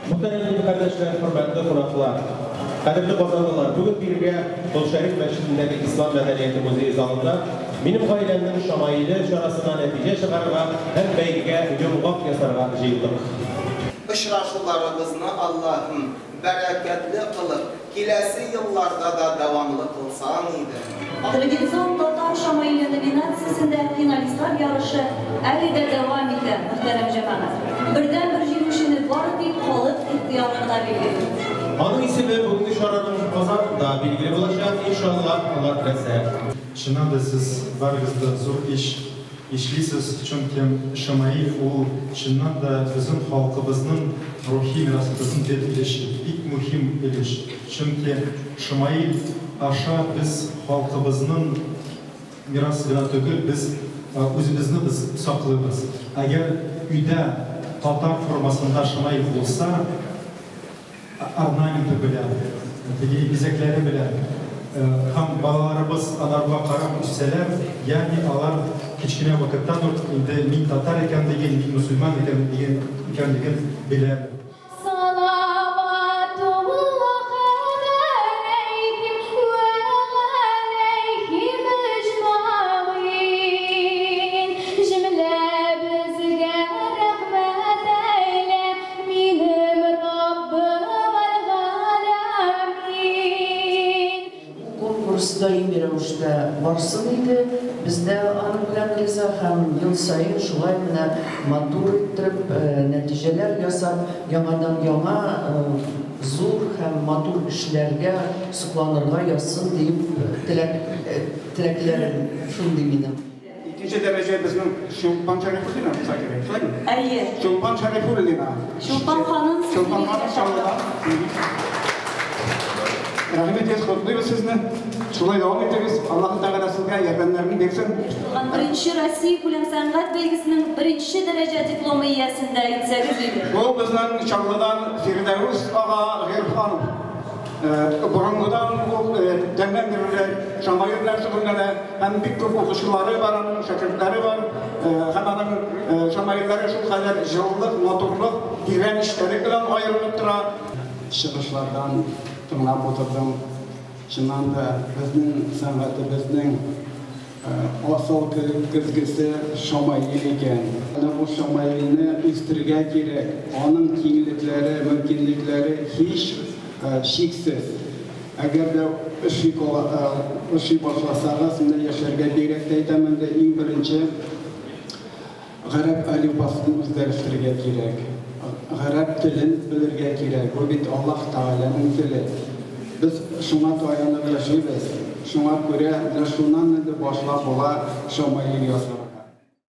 Мөхтәрәм дин кардәшләр, хөрмәтле кунаклар! Кадерле казанлылар, бүген бирегә Кол Шәриф мәчетендәге Ислам мәдәнияте музее залында Минем гаиләмнең шамаиле чарасына нәтиҗә чыгарырга һәм бәйгегә йомгак ясарга җыелдык. Очрашуларыбызны, Аллаһым, бәрәкәтле кылып, киләсе елларда да дәвамлы кылсаң иде. Традицион татар шамаиле номинациясендә финалистлар ярышы әле дә дәвам итә, мөхтәрәм җәмәгать. Бердәнбер җиңүчене бары тик халык ихтыяры гына билгели. Аның исеме бүгенге чараның азагында билгеле булачак, иншаллаһ, Алла теләсә. Чыннан да сез барыгыз да зур эш эшлисез, чөнки шамаил ул чыннан да безнең халкыбызның рухи мирасыбызның бер өлеше, бик мөһим өлеш. Чөнки шамаил аша без халкыбызның мирасы гына түгел, без үзебезне без саклыйбыз. Әгәр өйдә татар формасында шамаил булса, орнаменты белән, теге бизәкләре белән һәм балаларыбыз аларга карап үссәләр, ягъни алар кечкенә вакыттан ук инде мин татар икәнлеген, мин мөселман икәнлеген беләләр. Салаватуллах галәйһим вә галәйһим әҗмәгыйн. Җөмләбезгә рәхмәт әйлә, минем Раббым әл-галәмин. Конкурс даими рәвештә барсын иде. Без дә аның белән риза һәм ел саен шулай менә матур иттереп, нәтиҗәләр ясап, яңадан-яңа зур һәм матур эшләргә сокланырга язсын диеп теләк теләкләрем шундый минем. Икенче дәрәҗә безнең Чулпан Шәрифуллина булса кирәк, шулаймы? Әйе. Чулпан Шәрифуллина. Чулпан ханым, сезне Чулпан ханым Чаллыдан. Рәхим итегез, котлыйбыз сезне. Шулай дәвам итегез. Аллаһы Тәгалә сезгә ярдәмнәрен бирсен. Оештырылган беренче Россиякүләм сәнгать бәйгесенең беренче дәрәҗә дипломы иясен дә әйтсәгез иде. Бу безнең Чаллыдан Фирдәүс ага Гыйрфанов. Борынгыдан ук күптәннән бирле шамаил белән шөгыльләнә һәм бик күп укучылары бар аның, шәкертләре бар. Һәм аның шамаилләре шулкадәр җылылык, матурлык, тирән эчтәлек белән аерылып тора. Чыгышлардан тыңлап утырдым. Чыннан да, безнең сәнгатебезнең асыл көзгесе шамаил икән. Менә бу шамаилне үстерергә кирәк. Аның киңлекләре, мөмкинлекләре һич шиксез. Әгәр дә эшли эшли башласагыз, менә яшьләргә бигрәк тә әйтәм инде, иң беренче гарәп әлифбасын үзләштерергә кирәк. Гарәп телен белергә кирәк. Бу бит Аллаһ Тәгаләнең теле. Без шуңа таянып яшибез. Шуңа күрә менә шуннан инде башлап була шамаил ясарга.